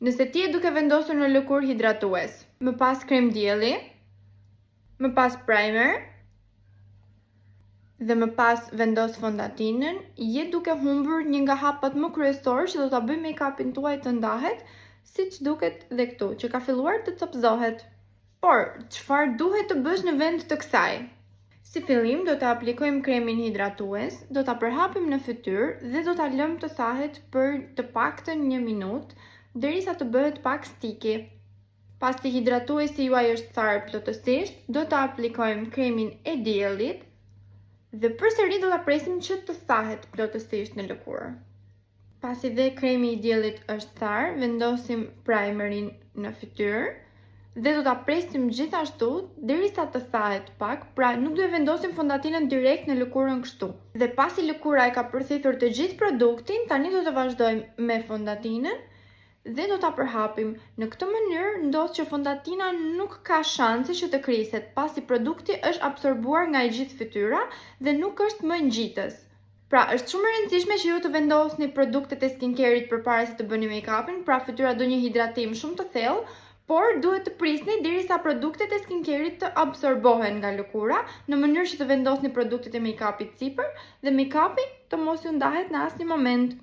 Nëse ti je duke vendosur në lëkurë hidratues, më pas krem dielli, më pas primer dhe më pas vendos fondatinën, je duke humbur një nga hapat më kryesor që do ta bëj make-upin tuaj të ndahet, siç duket dhe këtu, që ka filluar të copëzohet. Por, çfarë duhet të bësh në vend të kësaj? Si fillim do të aplikojmë kremin hidratues, do ta përhapim në fytyrë dhe do ta lëmë të thahet për të paktën një minutë, derisa të bëhet pak sticky. Pasi hidratuesi juaj është tharë plotësisht, do të aplikojmë kremin e diellit dhe përsëri do ta presim që të thahet plotësisht në lëkurë. Pasi dhe kremi i diellit është tharë, vendosim primerin në fytyrë dhe do ta presim gjithashtu derisa të thahet pak, pra nuk do e vendosim fondatinën direkt në lëkurën kështu. Dhe pasi lëkura e ka përthithur të gjithë produktin, tani do të vazhdojmë me fondatinën dhe do ta përhapim. Në këtë mënyrë ndodh që fondatina nuk ka shanse që të kriset, pasi produkti është absorbuar nga e gjithë fytyra dhe nuk është më ngjitës. Pra, është shumë e rëndësishme që ju të vendosni produktet e skincare-it përpara se të bëni make-upin, pra fytyra do një hidratim shumë të thellë, por duhet të prisni derisa produktet e skincare-it të absorbohen nga lëkura, në mënyrë që të vendosni produktet e make-upit sipër dhe make-upi të mos ju ndahet në asnjë moment.